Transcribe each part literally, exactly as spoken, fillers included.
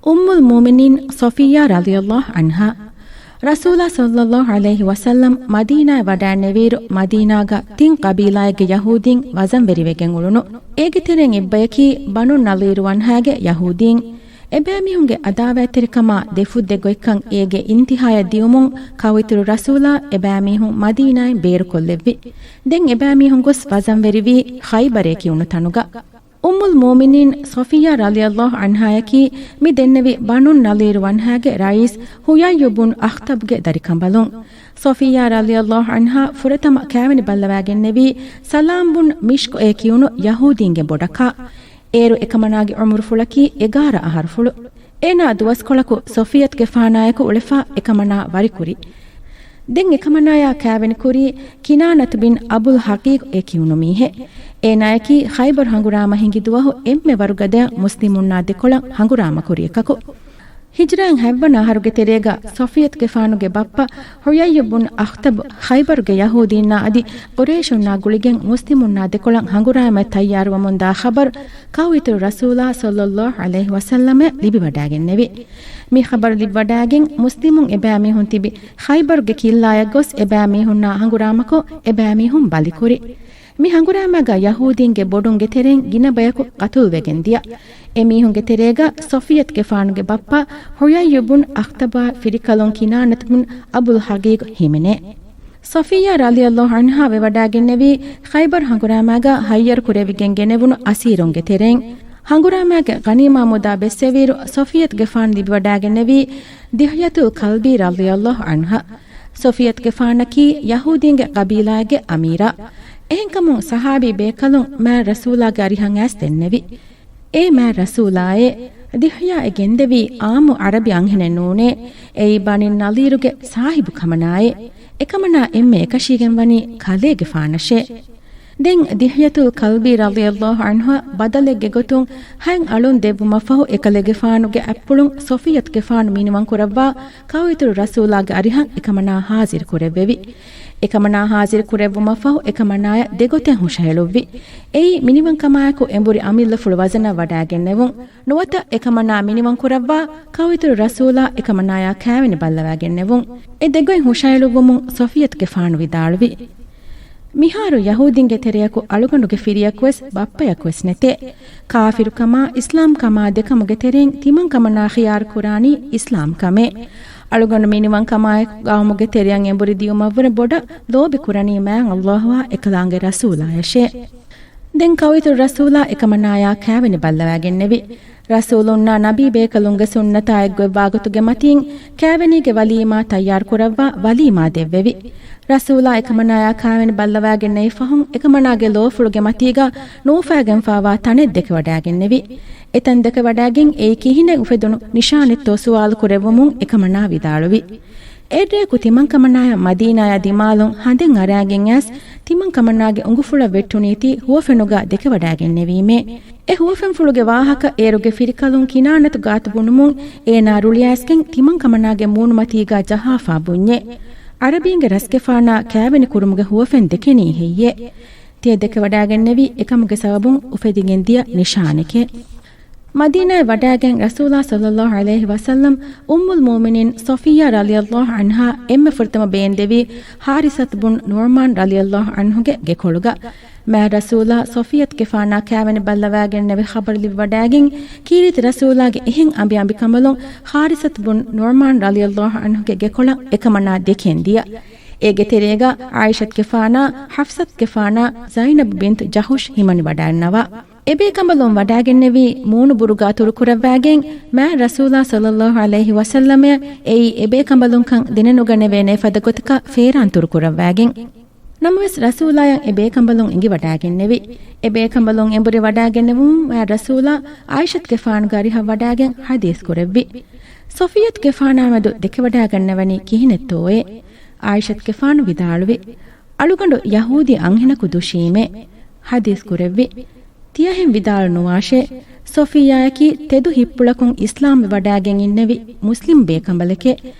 އުއްމުލް މުއުމިނީން ޞަފިއްޔާ ރަޟިޔަﷲ ޢަންހާ. ރަސޫލާ ޞައްލަﷲ ޢަލައިހި ވަސައްލަމް މަދީނާއަށް ވަޑައިންނެވިއިރު، މަދީނާގަ ތިން ޤަބީލާއެއްގެ ޔަހޫދީން ވަޒަންވެރިވެގެން އުޅުނު. އޭގެ ތެރެއިން އެއްބަޔަކީ ބަނު ނަޟީރު ވަންހާގެ ޔަހޫދީން. އެބައިމީހުންގެ އަދާވާތްތެރިކަމާ ދެފުށްދެ ގޮތްކަން އޭގެ އިންތިހާޔަށް ދިއުމުން ކައުއިތުރު ރަސޫލާ އެބައިމީހުން މަދީނާއިން ބޭރުކޮށްލެއްވި. ދެން އެބައިމީހުން ގޮސް ވަޒަންވެރިވީ ޚައިބަރޭ ކިޔުނު ތަނުގަ. އުއްމުލް މުއުމިނީން ޞަފިއްޔާ ރަޟިޔަﷲ ޢަންހާޔަކީ މި ދެންނެވި ބަނު ނަޟީރު ވަންހާގެ ރައީސް ހުޔައްޔު ބުން އަޚްޠަބްގެ ދަރިކަނބަލުން. ޞަފިއްޔާ ރަޟިޔަﷲ ޢަންހާ ފުރަތަމަ ކާވެނި ބައްލަވާގެންނެވީ ސަލާމް ބުން މިޝްކުއޭ ކިޔުނު ޔަހޫދީންގެ ބޮޑަކާ. އޭރު އެކަމަނާގެ އުމުރުފުޅަކީ އެގާރަ އަހަރުފުޅު. އޭނާ ދުވަސްކޮޅަކު ޞަފިއްޔަތުގެފާނާއެކު އުޅެފަ އެކަމަނާ ވަރިކުރި. ދެން އެކަމަނާޔާ ކާވެނިކުރީ ކިނާނަތު ބިން އަބުލް ޙަޤީޤް އޭ ކިޔުނު މީހެއް. އޭނާޔަކީ ޚައިބަރު ހަނގުރާމަ ހިނގި ދުވަހު އެންމެ ވަރުގަދަޔަށް މުސްލިމުންނާ ދެކޮޅަށް ހަނގުރާމަކުރި އެކަކު. ހިޖްރާއިން ހަތްވަނަ އަހަރުގެ ތެރޭގަ ޞަފިއްޔަތުގެފާނުގެ ބައްޕަ ޙުޔައްޔު ބުން އަޚްޠަބް ޚައިބަރުގެ ޔަހޫދީންނާ އަދި ޤުރައިޝުންނާ ގުޅިގެން މުސްލިމުންނާ ދެކޮޅަށް ހަނގުރާމައަށް ތައްޔާރުވަމުންދާ ޚަބަރު ކައުއިތުރު ރަސޫލާ ޞައްލަﷲ ޢަލައިހި ވަސައްލަމަށް ލިބިވަޑައިގެންނެވި. މި ޚަބަރު ލިބިވަޑައިގެން މުސްލިމުން އެބައިމީހުން ތިބި ޚައިބަރުގެ ކިއްލާއަށް ގޮސް އެބައިމީހުންނާ ހަނގުރާމަކޮށް، އެބައިމީހުން ބަލިކުރި. މި ހަނގުރާމާގަ ޔަހޫދީންގެ ބޮޑުންގެ ތެރެއިން ގިނަ ބަޔަކު ޤަތުލުވެގެން ދިޔަ. އެމީހުންގެ ތެރޭގަ ޞަފިއްޔަތުގެފާނުގެ ބައްޕަ ޙުޔައްޔު ބުން އަޚްޠަބާ ފިރިކަލުން ކިނާނަތު ބުން އަބުލް ޙަޤީޤް ހިމެނޭ. ޞަފިއްޔާ ރަޟިޔަﷲ ޢަންހާ ވެވަޑައިގެންނެވީ ޚައިބަރު ހަނގުރާމާގަ ހައްޔަރު ކުރެވިގެން ގެނެވުނު އަސީރުންގެ ތެރެއިން. ހަނގުރާމާގެ ޣަނީމާ މުދާ ބެއްސެވިއިރު ޞަފިއްޔަތުގެފާނު ލިބިވަޑައިގެންނެވީ ދިހްޔަތުލް ކަލްބީ ރަޟިޔަﷲ ޢަންހާ. ޞަފިއްޔަތުގެފާނަކީ ޔަހޫދީންގެ ޤަބީލާއެއްގެ އަމީރާ. އެހެންކަމުން ޞަޙާބީ ބޭކަލުން މާތް ރަސޫލާގެ އަރިހަށް އައިސް ދެންނެވި. އޭ މާތް ރަސޫލާއޭ، ދިހްޔާ އެ ގެންދެވީ އާއްމު ޢަރަބި އަންހެނެއް ނޫނޭ. އެއީ ބަނީ ނަޟީރުގެ ސާހިބު ކަމަނާއޭ. އެކަމަނާ އެންމެ އެކަށީގެން ވަނީ ކަލޭގެފާނަށޭ. ދެން ދިހްޔަތުލް ކަލްބީ ރަޟިޔަﷲ ޢަންހު ބަދަލެއްގެ ގޮތުން ހަތް އަޅުން ދެއްވުމަށްފަހު، އެކަލޭގެފާނުގެ އަތްޕުޅުން ޞަފިއްޔަތުގެފާނު މިނިވަން ކުރައްވާ ކައުއިތުރު ރަސޫލާގެ އަރިހަށް އެކަމަނާ ހާޒިރު ކުރެއްވެވި. އެކަމަނާ ހާޒިރު ކުރެއްވުމަށްފަހު، އެކަމަނާޔަށް ދެގޮތެއް ހުށަހެޅުއްވި. އެއީ، މިނިވަންކަމާއެކު އެނބުރި އަމިއްލަފުޅު ވަޒަނަށް ވަޑާގެންނެވުން. ނުވަތަ އެކަމަނާ މިނިވަން ކުރައްވާ ކައުއިތުރު ރަސޫލާ އެކަމަނާޔާ ކާވެނި ބައްލަވާގެންނެވުން. އެ ދެގޮތް ހުށައެޅުއްވުމުން ޞަފިއްޔަތުގެފާނު ވިދާޅުވި. މިހާރު ޔަހޫދީންގެ ތެރެއަކު އަޅުގަނޑުގެ ފިރިޔަކުވެސް ބައްޕަޔަކުވެސް ނެތޭ. ކާފިރުކަމާ އިސްލާމްކަމާ ދެކަމުގެ ތެރެއިން ތިމަންކަމަނާ ޚިޔާރު ކުރާނީ އިސްލާމްކަމޭ. އަޅުގަނޑު މިނިވަންކަމާއެކު ގައުމުގެ ތެރެއަށް އެނބުރި ދިޔުމަށްވުރެ ބޮޑަށް ލޯބި ކުރަނީ މާތް ﷲ އާ އެކަލާނގެ ރަސޫލާޔަށޭ. ދެން ކައުއިތުރު ރަސޫލާ އެކަމަނާޔާ ކާވެނި ބައްލަވާގެންނެވި. ރަސޫލުންނާ ނަބީ ބޭކަލުންގެ ސުންނަތާ އެއްގޮތްވާ ގޮތުގެ މަތީން ކާވެނީގެ ވަލީމާ ތައްޔާރު ކުރައްވާ ވަލީމާ ދެއްވެވި. ރަސޫލާ އެކަމަނާޔާ ކާވެނި ބައްލަވާގެންނެވި ފަހުން އެކަމަނާގެ ލޯފުޅުގެ މަތީގަ ނޫފާގެންފާވާ ތަނެއް ދެކެވަޑާގެންނެވި. އެތަން ދެކެވަޑާގެން އެއީ ކިހިނެއް އުފެދުނު ނިޝާނެއްތޯ ސުވާލު ކުރެއްވުމުން އެކަމަނާ ވިދާޅުވި. އެއްރެއަކު ތިމަންކަމަނާޔަށް މަދީނާޔާ ދިމާލުން ހަނދެއް އަރާގެން އައިސް، ތިމަންކަމަނާގެ އުނގުފުޅަށް ވެއްޓުނީތީ ހުވަފެނުގަ ދެކެވަޑާގެންނެވީމޭ. އެ ހުވަފެންފުޅުގެ ވާހަކަ އޭރުގެ ފިރިކަލުން ކިނާނަތު ގާތު ބުނުމުން އޭނާ ރުޅިއައިސްގެން ތިމަންކަމަނާގެ މޫނުމަތީގަ ޖަހާފާ ބުންޏޭ. ޢަރަބީންގެ ރަސްގެފާނާ ކާވެނި ކުރުމުގެ ހުވަފެން ދެކެނީ ހެއްޔޭ؟ ތިޔަ ދެކެވަޑާގެންނެވީ އެކަމުގެ ސަބަބުން އުފެދިގެން ދިޔަ ނިޝާނެކޭ. މަދީނާއަށް ވަޑާގެން ރަސޫލާ ޞައްލަﷲ ޢަލައިހި ވަސައްލަމް އުއްމުލް މުއުމިނީން ޞަފިއްޔާ ރަޟިޔަﷲ ޢަންހާ އެންމެ ފުރަތަމަ ބޭންދެވީ ޙާރިސަތު ބުން ނުޢުމާން ރަޟިޔަﷲ ޢަންހުގެ ގެކޮޅުގަ. މާތް ރަސޫލާ ޞަފިއްޔަތުގެފާނާ ކާވެނި ބައްލަވާގެންނެވި ޚަބަރު ލިބިވަޑާގެން، ކީރިތި ރަސޫލާގެ އެހެން އަނބިއަނބިކަނބަލުން ޙާރިސަތު ބުން ނުޢުމާން ރަޟިޔަﷲ ޢަންހުގެ ގެކޮޅަށް އެކަމަނާ ދެކެން ދިޔަ. އޭގެ ތެރޭގަ ޢާއިޝަތުގެފާނާ، ޙަފްޞަތުގެފާނާ، ޒައިނަބު ބިންތު ޖަޙުޝް ހިމަނިވަޑައިންނަވާ. އެބޭކަނބަލުން ވަޑާގެންނެވީ މޫނުބުރުގާ ތުރުކުރައްވާގެން، މާތް ރަސޫލާ ޞައްލަﷲ ޢަލައިހި ވަސައްލަމައަށް އެއީ އެބޭކަނބަލުންކަން ދެނެނުގަނެވޭނޭ ފަދަ ގޮތަކަށް ފޭރާން ތުރުކުރައްވާގެން. ނަމަވެސް ރަސޫލާޔަށް އެބޭކަނބަލުން އެނގިވަޑާގެންނެވި. އެބޭކަނބަލުން އެނބުރި ވަޑާގެންނެވުމުން މާތް ރަސޫލާ ޢާއިޝަތުގެފާނުގެ އަރިހަށް ވަޑާގެން ޙަދީޘް ކުރެއްވި. ޞަފިއްޔަތުގެފާނާ މެދު ދެކެވަޑާގަންނަވަނީ ކިހިނެއްތޯއޭ؟ ޢާއިޝަތުގެފާނު ވިދާޅުވި. އަޅުގަނޑު ޔަހޫދީ އަންހެނަކު ދުށީމޭ. ޙަދީޘް ކުރެއްވި. ތިޔަހެން ވިދާޅު ނުވާށޭ. ޞަފިއްޔާޔަކީ ތެދު ހިތްޕުޅަކުން އިސްލާމްވެ ވަޑާގެން އިންނެވި މުސްލިމް ބޭކަނބަލެކޭ.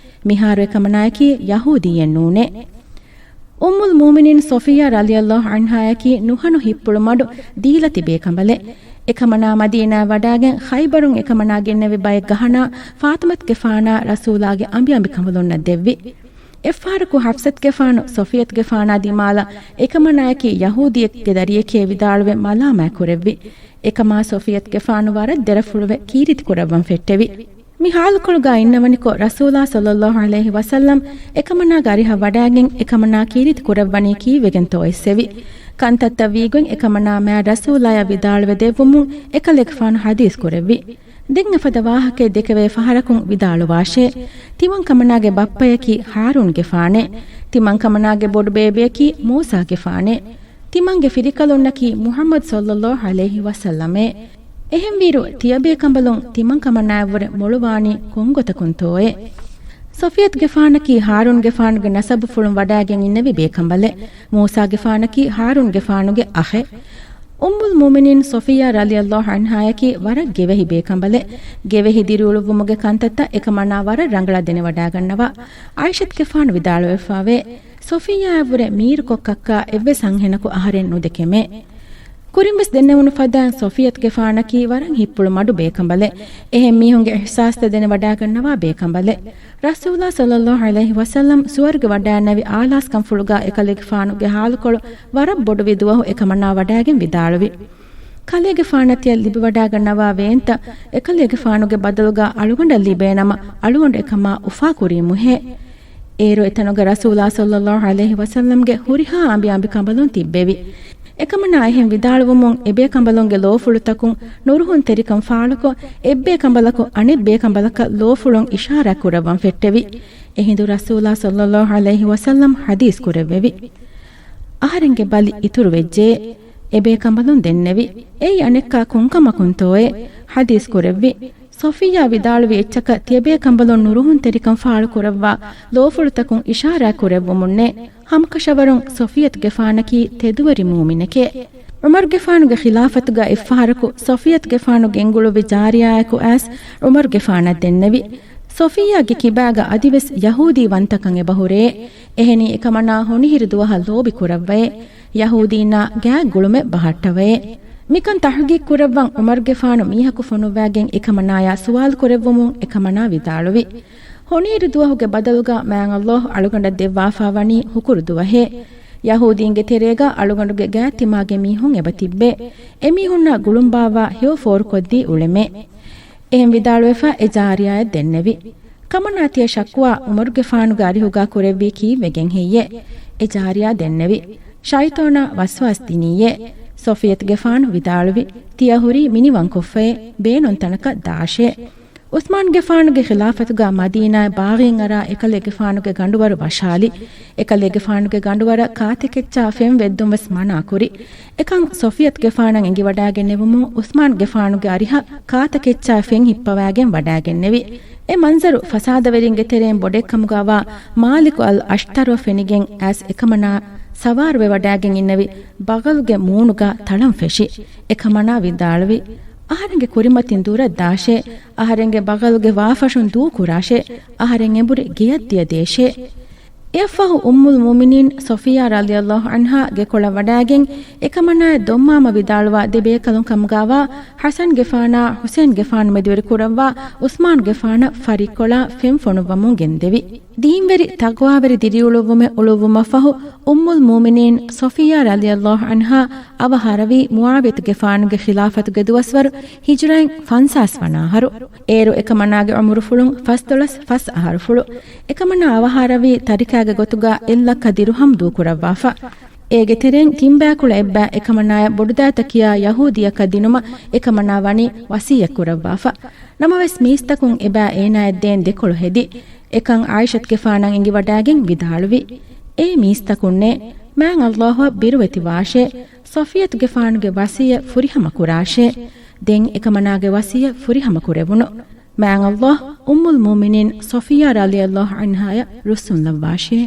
މިހާރު އެކަމަނާޔަކީ ޔަހޫދީއެއް ނޫނޭ. އުއްމުލް މުއުމިނީން ޞަފިއްޔާ ރަޟިޔަﷲ ޢަންހާޔަކީ ނުހަނު ހިތްޕުޅު މަޑު ދީލަތި ބޭކަނބަލެއް. އެކަމަނާ މަދީނާ ވަޑާގެން ޚައިބަރުން އެކަމަނާ ގެންނެވި ބައެއް ގަހަނާ ފާޠިމަތުގެފާނާ ރަސޫލާގެ އަނބިއަނބިކަނބަލުންނަށް ދެއްވި. އެއްފަހަރަކު ޙަފްޞަތުގެފާނު ޞަފިއްޔަތުގެފާނާ ދިމާލަށް އެކަމަނާއަކީ ޔަހޫދިއެއްގެ ދަރިއެކޭ ވިދާޅުވެ މަލާމާތް ކުރެއްވި. އެކަމާ ޞަފިއްޔަތުގެފާނު ވަރަށް ދެރަފުޅުވެ ކީރިތި ކުރައްވަން ފެއްޓެވި. މި ޙާލުކޮޅުގާ އިންނަވަނިކޮށް، ރަސޫލާ ޞައްލައްލާހު ޢަލައިހި ވަސައްލަމް އެކަމަނާގެ އަރިހަށް ވަޑާގެން އެކަމަނާ ކީރިތި ކުރައްވަނީ ކީއްވެގެންތޯ އެއްސެވި. ކަންތައްތައް ވީގޮތް އެކަމަނާ މާތް ރަސޫލާޔަށް ވިދާޅުވެ ދެއްވުމުން އެކަލޭގެފާނު ޙަދީޘް ކުރެއްވި. ދެން އެފަދަ ވާހަކައެއް ދެކެވޭ ފަހަރަކުން ވިދާޅުވާށޭ. ތިމަން ކަމަނާގެ ބައްޕަޔަކީ ހާރޫންގެފާނޭ. ތިމަން ކަމަނާގެ ބޮޑު ބޭބެއަކީ މޫސާގެފާނޭ. ތިމަންގެ ފިރިކަލުންނަކީ މުޙައްމަދު ޞައްލައްލާހު ޢަލައިހި ވަސައްލަމޭ. އެހެންވީރު، ތިޔަބޭކަނބަލުން ތިމަން ކަމަނާއަށްވުރެ މޮޅުވާނީ ކޮންގޮތަކުންތޯއޭ؟ ޞަފިއްޔަތުގެފާނަކީ ހާރޫންގެފާނުގެ ނަސަބުފުޅުން ވަޑާގެން އިންނެވި ބޭކަނބަލެއް. މޫސާގެފާނަކީ ހާރޫންގެފާނުގެ އަޚެއް. އުއްމުލް މުއުމިނީން ޞަފިއްޔާ ރަޟިޔައްލާހު ޢަންހާޔަކީ ވަރަށް ގެވެހި ބޭކަނބަލެއް. ގެވެހި ދިރިއުޅުއްވުމުގެ ކަންތައްތައް އެކަމަނާ ވަރަށް ރަނގަޅަށް ދެނެވަޑާގަންނަވާ. ޢާއިޝަތުގެފާނު ވިދާޅުވެފާވޭ، ޞަފިއްޔާއަށްވުރެ މީރުކޮށް ކައްކާ އެއްވެސް އަންހެނަކު އަހަރެން ނުދެކެމޭ. ކުރިންވެސް ދެންނެވުނު ފަދައިން ޞަފިއްޔަތުގެފާނަކީ ވަރަށް ހިތްޕުޅު މަޑު ބޭކަނބަލެއް. އެހެން މީހުންގެ އިޙްސާސްތައް ދެނެވަޑާގަންނަވާ ބޭކަނބަލެއް. ރަސޫލާ ޞައްލައްލާހު ޢަލައިހި ވަސައްލަމް ސުވަރުގެ ވަޑައިންނެވި އާލާސްކަންފުޅުގާ އެކަލޭގެފާނުގެ ޙާލުކޮޅު ވަރަށް ބޮޑުވި ދުވަހު އެކަމަނާ ވަޑައިގެން ވިދާޅުވި. ކަލޭގެފާނަށް ތިޔަ ލިބިވަޑާގަންނަވާ ވޭންތައް އެކަލޭގެފާނުގެ ބަދަލުގާ އަޅުގަނޑަށް ލިބޭނަމަ، އަޅުގަނޑު އެކަމާ އުފާކުރީމުހޭ. އޭރު އެތަނުގަ ރަސޫލާ ޞައްލައްލާހު ޢަލައިހި ވަސައްލަމްގެ ހުރިހާ އަނބިއަނބިކަނބަލުން ތިއްބެވި. އެކަމަނާ އެހެން ވިދާޅުވުމުން އެބޭކަނބަލުންގެ ލޯފުޅުތަކުން ނުރުހުންތެރިކަން ފާޅުކޮށް، އެއްބޭކަނބަލަކު އަނެއްބޭކަނބަލަކަށް ލޯފުޅުން އިޝާރާތް ކުރައްވަން ފެއްޓެވި. އެހިނދު ރަސޫލާ ޞައްލައްލާހު ޢަލައިހި ވަސައްލަމް ޙަދީޘް ކުރެއްވެވި. އަހަރެންގެ ބަލި އިތުރުވެއްޖެ. އެބޭކަނބަލުން ދެންނެވި. އެއީ އަނެއްކާ ކޮންކަމަކުންތޯއޭ؟ ޙަދީޘް ކުރެއްވި. ޞަފިއްޔާ ވިދާޅުވި އެއްޗަކަށް ތިޔަބޭކަނބަލުން ނުރުހުންތެރިކަން ފާޅުކުރައްވާ ލޯފުޅުތަކުން އިޝާރާތް ކުރެއްވުމުންނޭ. ހަމަކަށަވަރުން ޞަފިއްޔަތުގެފާނަކީ ތެދުވެރި މުއުމިނެކޭ. ޢުމަރުގެފާނުގެ ޚިލާފަތުގަ އެއްފަހަރަކު ޞަފިއްޔަތުގެފާނު ގެންގުޅުއްވި ޖާރިޔާއަކު އައިސް ޢުމަރުގެފާނަށް ދެންނެވި. ޞަފިއްޔާގެ ކިބާގަ އަދިވެސް ޔަހޫދީ ވަންތަކަން އެބަހުރޭ. އެހެނީ އެކަމަނާ ހޮނިހިރު ދުވަހަށް ލޯބި ކުރައްވައޭ. ޔަހޫދީންނާ ގާތް ގުޅުމެއް ބަހައްޓަވައޭ. މިކަން ތަޙުގީގު ކުރައްވަން ޢުމަރުގެފާނު މީހަކު ފޮނުއްވާގެން އެކަމަނާޔާ ސުވާލު ކުރެއްވުމުން އެކަމަނާ ވިދާޅުވި. ހޮނިހިރު ދުވަހުގެ ބަދަލުގަ މާތް ﷲ އަޅުގަނޑަށް ދެއްވާފާ ވަނީ ހުކުރު ދުވަހޭ. ޔަހޫދީންގެ ތެރޭގަ އަޅުގަނޑުގެ ގާތްތިމާގެ މީހުން އެބަ ތިއްބޭ. އެމީހުންނާ ގުޅުންބާއްވާ ހެޔޮ ފޯރުކޮށްދީ އުޅެމޭ. އެހެން ވިދާޅުވެފަ އެ ޖާރިޔާއަށް ދެންނެވި. ކަމަނާ ތިޔަ ޝަކުވާ ޢުމަރުގެފާނުގެ އަރިހުގާ ކުރެއްވީ ކީއްވެގެން ހެއްޔޭ؟ އެ ޖާރިޔާ ދެންނެވި. ޝައިޠާނާ ވަސްވާސް ދިނީއޭ. ޞަފިއްޔަތުގެފާނު ވިދާޅުވި. ތިޔަ ހުރީ މިނިވަންކޮށްފައޭ. ބޭނުން ތަނަކަށް ދާށޭ. ޢުސްމާންގެފާނުގެ ޚިލާފަތުގާ މަދީނާއަށް ބާޣީން އަރާ އެކަލޭގެފާނުގެ ގަނޑުވަރު ވަށާލި. އެކަލޭގެފާނުގެ ގަނޑުވަރަށް ކާތަކެއްޗާ ފެން ވެއްދުން ވެސް މަނާކުރި. އެކަން ޞަފިއްޔަތުގެފާނަށް އެނގިވަޑާގެންނެވުމުން ޢުސްމާންގެފާނުގެ އަރިހަށް ކާތަކެއްޗާ ފެން ހިއްޕަވާގެން ވަޑާގެންނެވި. އެ މަންޒަރު ފަސާދަވެރިންގެ ތެރެއިން ބޮޑެއްކަމުގާވާ މާލިކު އަލް އަޝްތަރުއަށް ފެނިގެން އައިސް އެކަމަނާ ސަވާރުވެވަޑާގެން އިންނެވި ބަޣަލްގެ މޫނުގަ ތަޅަން ފެށި. އެކަމަނާ ވިދާޅުވި، އަހަރެންގެ ކުރިމަތިން ދުރަށް ދާށޭ. އަހަރެންގެ ބަޣަލުގެ ވާފަށުން ދޫކުރާށޭ. އަހަރެން އެނބުރި ގެޔަށް ދިޔަ ދޭށޭ. އެއަށްފަހު އުއްމުލް މުއުމިނީން ޞަފިއްޔާ ރަޟިޔައްލާހު ޢަންހާ ގެކޮޅަށް ވަޑާގެން އެކަމަނާއަށް ދޮންމާމަ ވިދާޅުވާ ދެ ބޭކަލުން ކަމުގާވާ ޙަސަންގެފާނާ ޙުސައިންގެފާނު މެދުވެރި ކުރައްވާ ޢުސްމާންގެފާނަށް ފަރިއްކޮޅާ ފެން ފޮނުއްވަމުން ގެންދެވި. ދީންވެރި ތަޤްވާވެރި ދިރިއުޅުއްވުމެއް އުޅުއްވުމަށްފަހު އުއްމުލް މުއުމިނީން ޞަފިއްޔާ ރަޟިޔައްލާހު ޢަންހާ އަވަހާރަވީ މުޢާވިޔަތުގެފާނުގެ ޚިލާފަތުގެ ދުވަސްވަރު ހިޖުރައިން ފަންސާސް ވަނަ އަހަރު. އޭރު އެކަމަނާގެ ޢުމުރުފުޅުން ފަސްދޮޅަސް ފަސް އަހަރުފުޅު. އެކަމަނާ އަވަހާރަވީ ތަރިކާގެ ގޮތުގަ އެއްލައްކަ ދިރުހަމް ދޫކުރައްވާފަ. އޭގެ ތެރެއިން ތިން ބަޔަކުޅަ އެއްބައި އެކަމަނާޔަށް ބޮޑުދައިތަ ކިޔާ ޔަހޫދީއަކަށް ދިނުމަށް އެކަމަނާ ވަނީ ވަޞިއްޔަތް ކުރައްވާފަ. ނަމަވެސް މީސްތަކުން އެބައި އޭނާޔަށް ދޭން ދެކޮޅު ހެދި. އެކަން ޢާއިޝަތުގެފާނަށް އެނގިވަޑާގެން ވިދާޅުވި، އޭ މީސްތަކުންނޭ! މާތް ﷲ އަށް ބިރުވެތިވާށޭ! ޞަފިއްޔަތުގެފާނުގެ ވަޞިއްޔަތް ފުރިހަމަ ކުރާށޭ! ދެން އެކަމަނާގެ ވަޞިއްޔަތް ފުރިހަމަ ކުރެވުނު. މާތް ﷲ އުއްމުލް މުއުމިނީން ޞަފިއްޔާ ރަޟިޔައްލާހު ޢަންހާޔަށް ރުއްސުން ލައްވާށޭ!